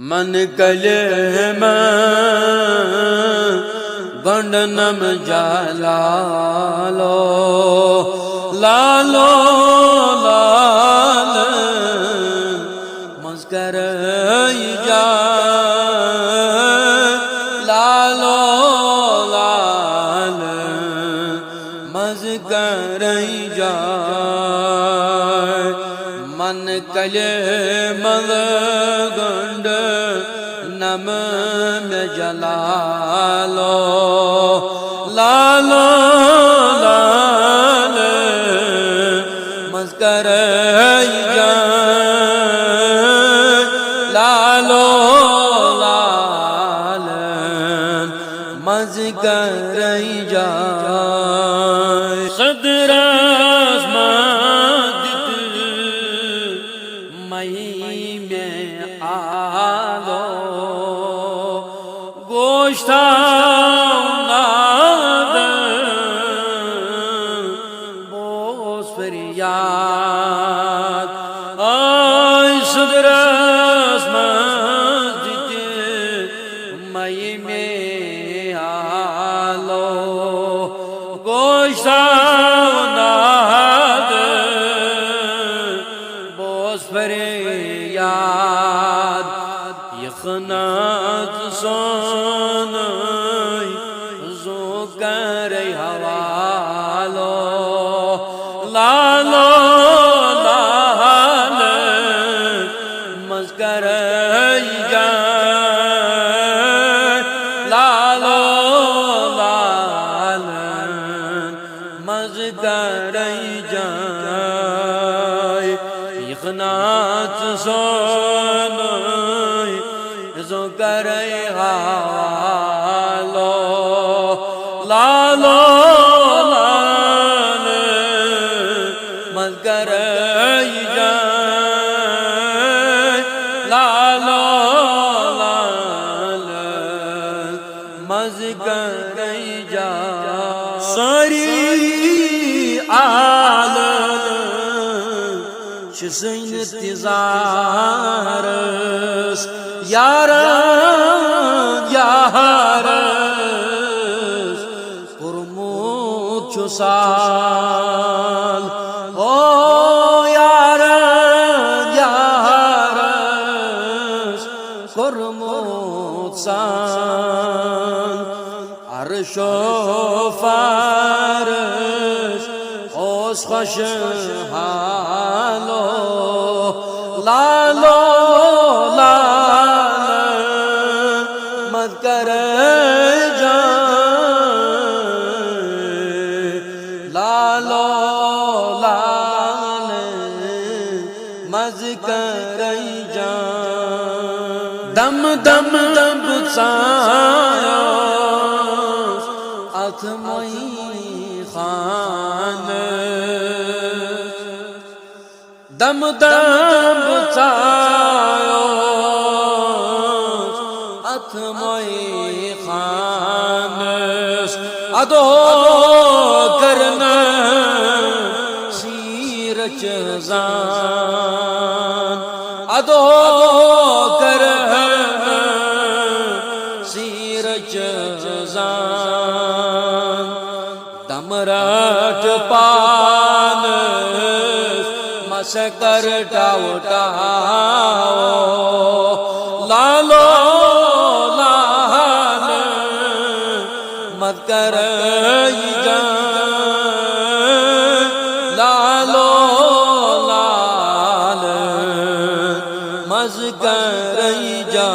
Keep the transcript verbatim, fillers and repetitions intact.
من کلمہ گنڈنم جلالو، لالو، لال، مز کرئی جا، لالو، لال، مز کرئی جا۔ من کلمہ گنڈنم جلالو، لالو، لال، مز کرئی جا، لالو، لال، مز کرئی جا۔ صدرس مز دت مئی میں آلو، گوشتاو نادن بوس فریاد۔ آی صدرس مز دت مئی میں آلو، گوشتاو نادن بوس فریاد۔ یخنات سونئی زو کرئی حوالو، لالو، لال، مز کرئی جا، لالو، لال، مز کرئی جا۔ یخنات سونئی زو کرئی حوالو، لالو، لال، مز کرئی جا، لالو، لال، مز کرئی جا۔ ساری عالم چھ سن انتظارس، یارن یارس کورمت چھ سال۔ او یارن یارس کورمت سال۔ عرش و فرش اوس خوش حالو، لالو، لال، مز کرئی جا، لالو، لال، مز کرئی جا۔ دم دم دم بچایوس اتھ مئی خان۔ دم دم بچایوس اتھ مئی خانس۔ ادو کرن سیرچ زان، ادو کرن سیرچ زان۔ دم رٹ پانس مسکر ٹاو ٹاو، لالو، لال، مز کرئی جا، لالو، لال، مز کرئی جا۔